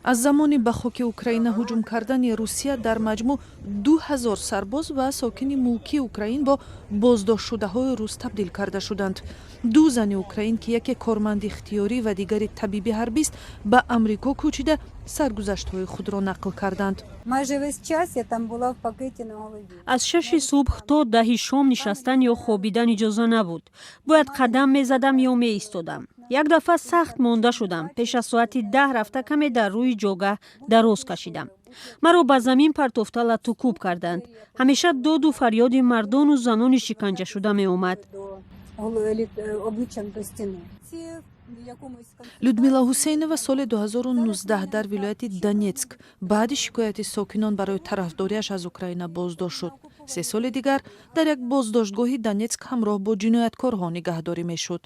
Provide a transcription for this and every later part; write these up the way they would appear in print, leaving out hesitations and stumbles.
Аз замони ба хоки Украина ҳуҷум кардани Русия дар маҷмӯъ 2000 сарбоз ва сокини мулкии украин бо боздоштшудаҳои рус табдил карда шуданд. Ду зани украин, ки яке корманди ихтиёрӣ ва дигари табиби ҳарбист, ба Амрико кӯчида, саргузаштҳои худро нақл карданд. Майже весь час я там була в пакеті на голові. Аз 6-и субҳ то 10-и шом нишастан ё хобидан иҷоза набуд. Бояд қадам мезадам ё меистодам. Як дафъа сахт монда шудам. Пеш аз соати 10 рафта, каме дар рӯи ҷогаҳ дароз кашидам. Маро ба замин партофта, латукӯб карданд. Ҳамеша доду фарёди мардону занони шиканҷашуда меомад. До обличчям до стіни. Ці в якомусь Людмила Ҳусейнова соли 2019 дар вилояти Донецк баъди шикояти сокинон барои тарафдориаш аз Украина боздошт шуд. 3 соли дигар дар як боздоштгоҳи Донецк ҳамроҳ бо ҷинояткорҳо нигаҳдорӣ мешуд.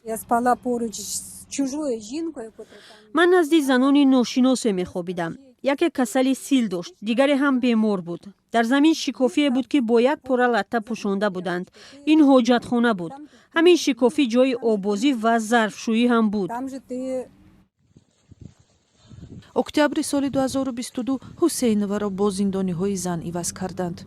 Я спала поруч з чужою жінкою, котра там Ман назди занони ношиносе мехобидам. Яке касали сил дошт, дигаре ҳам бемор буд. Дар замин шикофие буд, ки бо як пора латта пӯшонда буданд. Ин ҳоҷатхона буд. Ҳамин шикофӣ ҷои оббозӣ ва зарфшӯӣ ҳам буд. Там же ти Октябри соли 2022 Ҳусейноваро бо зиндониҳои зан иваз карданд.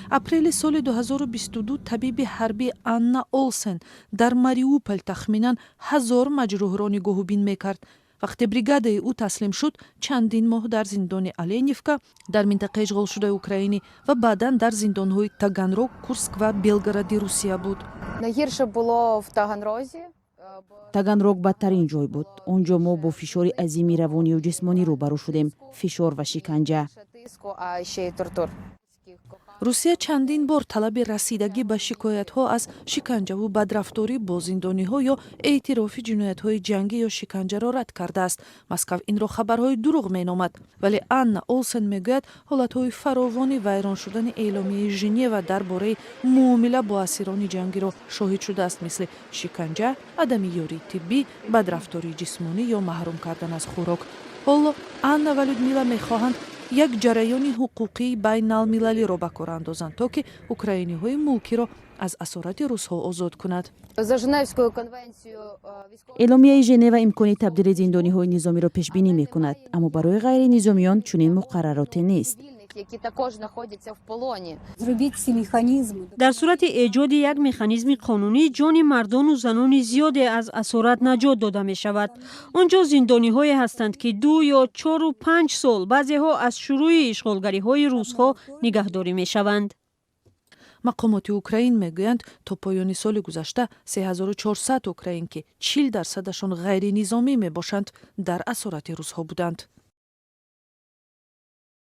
Апрели соли 2022 табиби ҳарбӣ Анна Олсен дар Мариупол тахминан 1000 маҷрӯҳро нигоҳубин мекард. Вақте бригадаи ӯ таслим шуд, чандин моҳ дар зиндони Оленивка дар минтақаи ишғолшудаи украинӣ ва баъдан дар зиндонҳои Таганрог, Курск ва Белгороди Русия буд. Найгірше було в Таганрозі. Бо Таганрог бадтарин ҷой буд. Он ҷо мо бо фишори азими равонию ҷисмонӣ рӯбарӯ шудем, фишор ва шиканҷа. Лише тиску, а ще й тортур. Русия чандин бор талаби расидагӣ ба шикоятҳо аз шиканҷаву бадрафторӣ бо зиндониҳо ё эътирофи ҷиноятҳои ҷангӣ ё шиканҷаро рад кардааст. Москав инро хабарҳои дурӯғ меномад, вале Анна Олсен мегӯяд, ҳолатҳои фаровони вайрон шудани Эъломияи Женева дар бораи муомила бо асирони ҷангиро шоҳид шудааст, мисли шиканҷа, адами ёрии тиббӣ, бадрафтории ҷисмонӣ ё маҳрум кардан аз хӯрок. Ҳоло Анна ва Людмила мехоҳанд як ҷараёни ҳуқуқии байналмилалиро ба кор андозанд, то ки украиниҳои мулкиро аз асорати русҳо озод кунад. За Женевською конвенцією військових Эъломияи Женева имкони табдили зиндониҳои низомиро пешбинӣ мекунад, аммо барои ғайринизомиён чунин муқаррароте нест. Цивільних, які також знаходяться в полоні. Зробіть ці механізми. Дар сурати эҷоди як механизми қонунӣ, ҷони мардону занони зиёде аз асорат наҷот дода мешавад. Он ҷо зиндониҳое ҳастанд, ки 2 ё 4-у 5 сол, баъзеҳо аз шурӯи ишғолгариҳои русҳо нигаҳдорӣ мешаванд. Мақомоти Украин мегӯянд, то поёни соли гузашта 3400 украин, ки 40 дарсадашон ғайринизомӣ мебошанд, дар асорати русҳо буданд.